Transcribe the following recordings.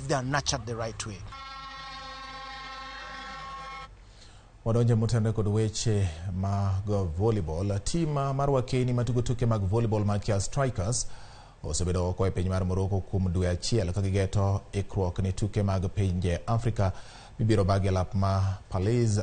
they are nurtured the right way. Wadonje motenore kod weche mag volleyball. Tim mar Wakeni matugo tuke mag volleyball mag Kia Strikers osebedo oko e piny mar Morocco kuom dwe achiel ka gigeto ikruok ne tuke mag pinje Afrika mibiro bagi e lap ma Palais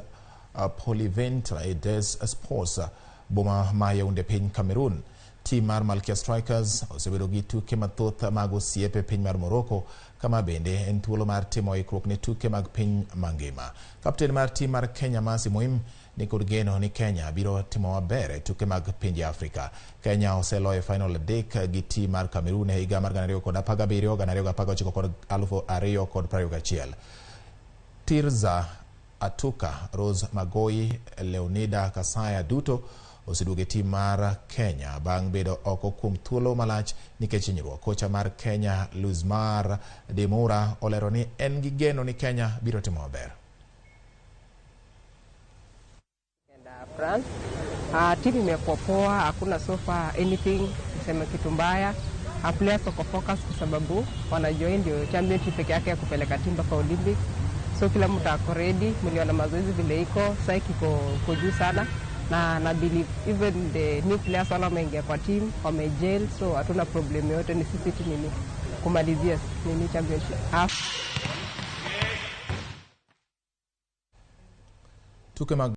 Polyventre des Sports, boma ma Yaounde piny Cameroon. Tim mar Malkia Strikers osebedo gi tuke mathoth mag osiep e piny mar Morocco, kama bende en thuolo mar timo ikruok ne tuke mag piny mangima. Kapten mar tim mar Kenya Mercy Muim ni kod geno ni Kenya biro timo maber e tuke mag pinje Afrika. Kenya oseloyo e final 3 gi tim mar Cameroon e higa mar 2017, 2019 kod 2021. Tirza Atuka, Rose Magoi, Leonida Kasaya duto oseduogo e tim mar Kenya bang' bedo oko kuom thuolo malach nikech hinyruok. Kocha mar Kenya Luzmar De Moura olero ni en gi geno ni Kenya biro timo maber. France. Timu imekuwa poa, hakuna so far anything kusema kitu mbaya. Players wako focus kwa sababu wanajua hii ndio championship peke yake ya kupeleka timu mpaka Olympics. So kila mtu ako ready, mliona mazoezi vile iko, psyche iko juu sana. Na believe even the new players wale wameingia kwa team, wamegel, so hatuna problem yote, ni sisi tu nini kumalizia nini championship. Tuke mag